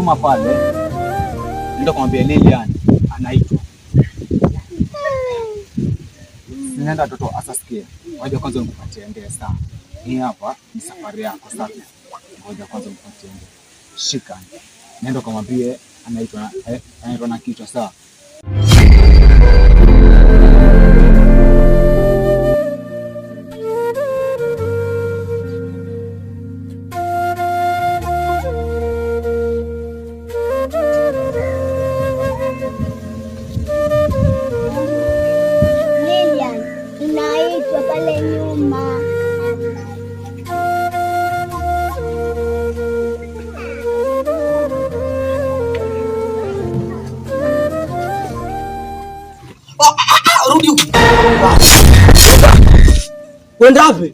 Nyuma pale nenda kumwambia Lilian anaitwa. Nenda watoto asasikie. Ngoja kwanza nikupatie ndee sawa. Hii hapa ni safari yako sawa. Ngoja kwanza nikupatie ndee. Shika. Nenda kumwambie anaitwa anaitwa na kichwa sawa. Lilian, unaitwa pale nyuma. Rudi huku. Kwenda wapi?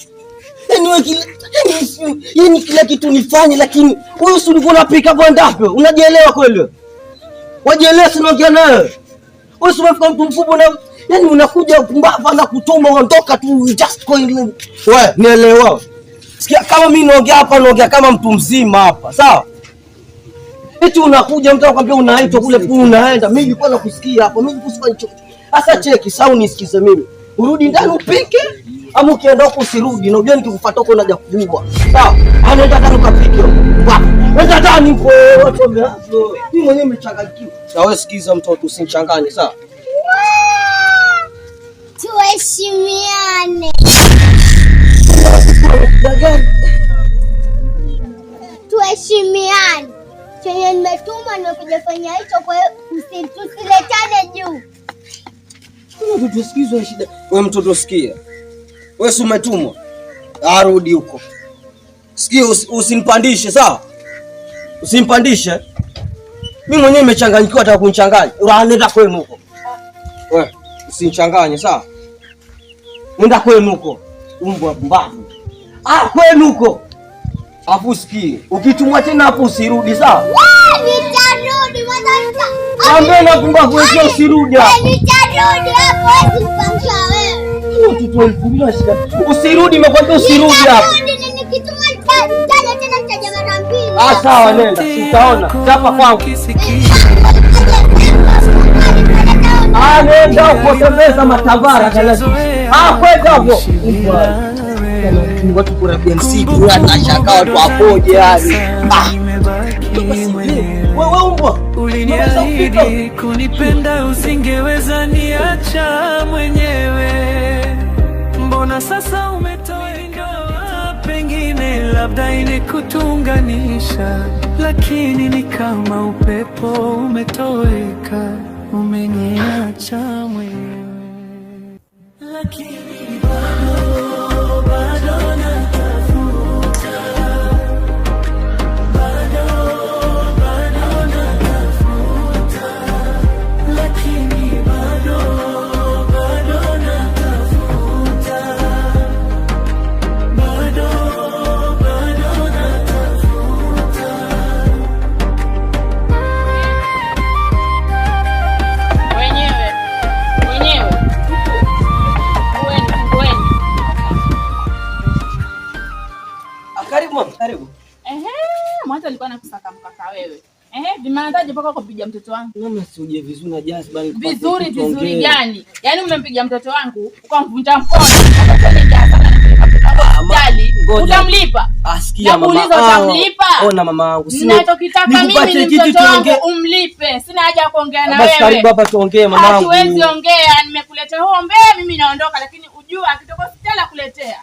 Yaani kila kitu nifanye, lakini wewe si ulikuwa unapika kwenda wapi? Unajielewa kweli wewe? Wajielewa si unaongea naye? Wewe si umefika mtu mkubwa na yaani unakuja pumbavu na kutuma uondoka tu just going. Wewe nielewa. Sikia kama mimi naongea hapa naongea kama mtu mzima hapa, sawa? Eti unakuja mtu anakuambia unaitwa kule unaenda. Mimi nilikuwa nakusikia hapo. Mimi nilikuwa sifanyi. Sasa cheki, sawa unisikize mimi. Urudi ndani upike ama ukienda huko usirudi na ujue nikikufuata huko unaja kuua. Sawa? Anaenda ndani ukapike. Wapi? Nenda ndani huko watu wameanza. Mimi mwenyewe nimechanganyikiwa. Na wewe sikiza mtoto usinichanganye, sawa? Tuheshimiane. Tuheshimiane. Chenye nimetuma nimekuja fanya hicho, kwa hiyo tusiletane juu. Mtoto sikizwa shida. Wewe mtoto sikia. Wewe si umetumwa. Arudi huko. Sikia usinipandishe, sawa? Usinipandishe. Mimi mwenyewe nimechanganyikiwa hata kunichanganya. Nenda kwenu huko. Wewe usinichanganye, sawa? Nenda kwenu huko. Umbwa mbavu. Ah, kwenu huko. Afu sikie. Ukitumwa tena hapo usirudi, sawa? Nitarudi mwanangu. Ambie na pumbavu wewe usirudi hapo. Nitarudi hapo, huwezi kupangia wewe. Mtoto wa 2000 shida. Usirudi, nimekwambia usirudi hapo. Nitarudi, nikituma nitaja tena nitaja mara mbili. Ah, sawa nenda. Utaona. Chapa kwangu. Ah, nenda huko tembeza matambara kana. Ah, kwenda huko. Watu kuna BMC wanashangaa watu wapoje yani. Ah. Wewe umbwa. Uliniahidi kunipenda usingeweza niacha mwenyewe. Mbona sasa umetoweka? Pengine labda ilikutunganisha, lakini ni kama upepo umetoweka, umeniacha mwenyewe. Lakini bado, bado natafuta. Bado, bado natafuta. Lakini bado, bado natafuta. Bado, bado natafuta. Wenyewe. Wenyewe. Fungueni, fungueni. Ah, karibu mama, karibu. Ehe, mwanzo alikuwa anakusaka mkaka wewe. Ehe, vimeanzaje mpaka kupiga mtoto wangu? Mama si uje vizuri na jazba nikupatie Vizuri kitu vizuri tuongee. gani? Yaani umempiga mtoto wangu ukamvunja mkono. Akapeleka sana na kupeleka hospitali. Ngoja. Utamlipa? Ah, sikia mama. Nakuuliza Ah, utamlipa? Ona mama wangu. Ninachokitaka mimi nikupatie ni kitu mtoto wangu tuongee. umlipe. Sina haja ya kuongea na Basi wewe. karibu hapa tuongee mama wangu. Hatuwezi ongea, nimekuleta huo mbee, mimi naondoka, lakini ujua akitoka hospitali akuletea.